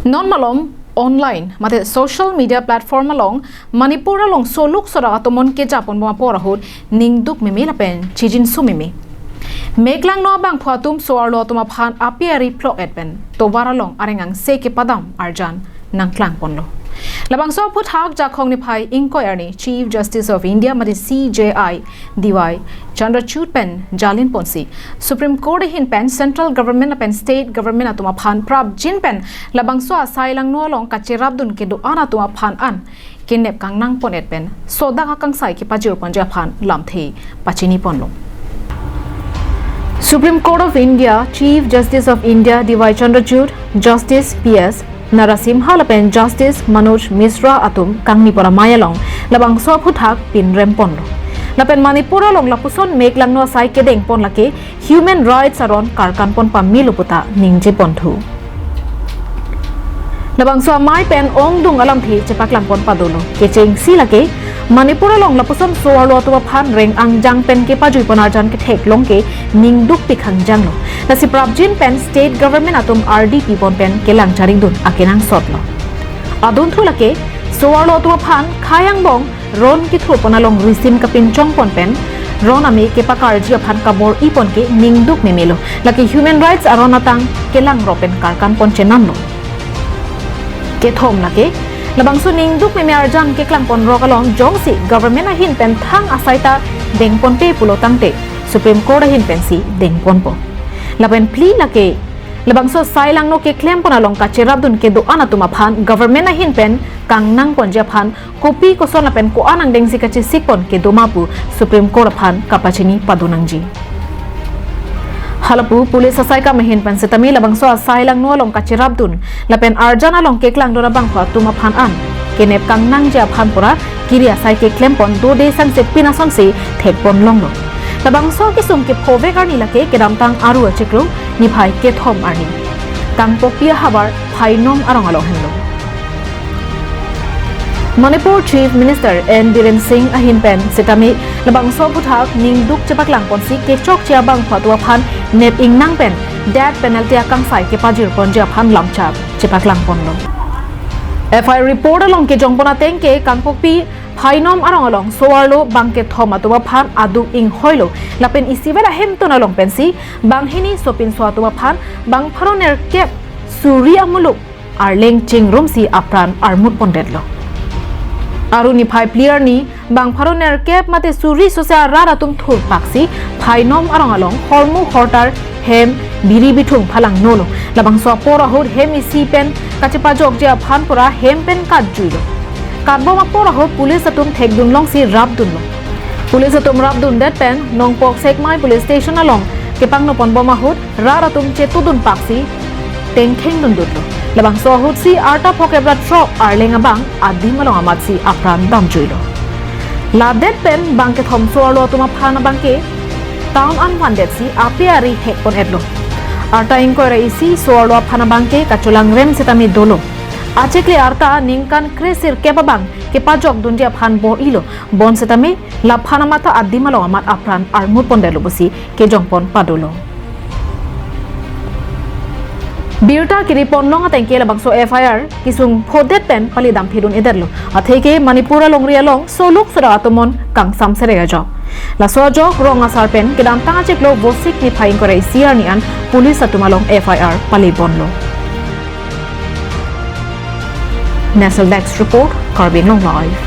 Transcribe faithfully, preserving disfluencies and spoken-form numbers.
Non malom online mate social media platform along Manipur along soluk sorak atomon kejaponbom apor ahut ningduk meme lapen chijinso meme. Meklangno abangphu atum so-arlo atum aphan api ari phlok-et pen tovar along areng angse kepadam arjan nangklangponlo. Labangso aphuthak Jakhong niphai ingkoi arni Chief Justice of India mate C J I D Y Chandrachud pen jalinponsi Supreme Court ahin pen Central Government lapen State Government atum aphan prapjin pen labangso asai langno along kacherapdun kedo-an atum aphan an kenep kangnangpon-et pen sodak akangsai kepajirponji aphan lamthe pachiniponlo. Supreme Court of India Chief Justice of India D Y Chandrachud, Justice P S Narasimha lapen Justice Manoj Misra atum kangnipon amei along labangso aphuthak pinremponlo. Lapen Manipur along lapuson meklangno asai kedengpon lake human rights aron karkanpon pamelo puta ningjeponthu. Labangso amei pen ongdung alamthe chepaklangpon padolo. Kechengsi lake Manipur along lapuson so-arlo atum aphan reng angjang pen kepajuipon arjan ketheklong ke ningdukpik hangjanglo. Lasi prapjin pen State Government atum ardi pipon pen kelang charlidun akenangsotlo. Adunthu lake so-arlo atum aphan khei angbong ron kethurpon along risim kapinchongpon pen ron ame kepakarji aphan kabor-ipon ke ningduk memelo. Lake human rights aron atang kelangrok pen karkanpon chenamlo. Kethom lake labangso ningduk meme arjan keklangponrok along jongsi government ahin pen thang asai ta dengponpe pulo tangte Supreme Court ahin pensi dengponpo. Lapen phli lake labangso asai langno keklempon along kacherapdun kedo-an atum aphan government ahin pen kangnangponji aphan kopi koson lapen ko-an angdengsi kachesikpon kedo ma pu Supreme Court aphan kapachini padonangji. Halapu police asai kam ahin pen setame labangso asai langno along kacherapdun lapen arjan along keklangdun abangphu atum aphan an kenep kangnangji aphan pura kiri asai keklempon dode sangse pin asonsi thekponlonglo. Labangso kesung kephovek arni lake kedamtang Aru achiklo niphai kethom arni Kangpokpi ahavar Phainom arong along henlo. Manipur Chief Minister N Biren Singh ahin pen setame labangso aphuthak ningduk chepaklangponsi kechokche abangphu atum aphan nep ingnang pen death penalty akangsai kepajirponji aphan lamchak chepaklangponlo. F I R report along kejongpon ateng ke Kangpokpi Phainom arong along so-arlo bangkethom atum aphan aduk inghoilo lapen isivet ahemtun along pensi banghini sopinso atum aphan bang pharo nerkep suri amuluk arleng chingrumsi apran armutpondetlo. Aru niphai phli arni bang pharo nerkep mate suri sose arat atum thurpaksi Phainom arong along hormu hortar hem biri bithung phalangnolo. Labangso apor ahut hem isi pen kachepajokji aphan pura hem pen katjuilo. Katbom apor ahut police atum thekdunlongsi rapdunlo. Police atum rapdundet pen Nongpok Sekmai Police Station along kepangnoponbom ahut rat atum chetudunpaksi tengkhengdundutlo. Labangso ahutsi arta phokep ra throk arleng abang adim along amatsi apran damjuilo. Ladet pen bangkethom so-arlo atum aphan abangke town an vandetsi api ari hekpon-etlo. Arta ingkoi ra isi so-arlo aphan abangke kacholangrem setame dolo. Achikli arta ningkan kresirkep abang kepajokdunji aphan bor-ilo. Bonsetame laphan amat ta adim along amat apran armutpondetlo pusi kejongpon padolo. Birta kiriponlong ateng ke labangso F I R kesung phodet pen pali damphidun-edetlo. Atheke Manipur alongri along soluk sorak atomon kangsam serek ajok. Laso ajok rong asar pen kedamtang achiklo Vosik niphai ingkoi ra isi arni an police atum along F I R paliponlo. National Desk Report, Karbi Anglong Live.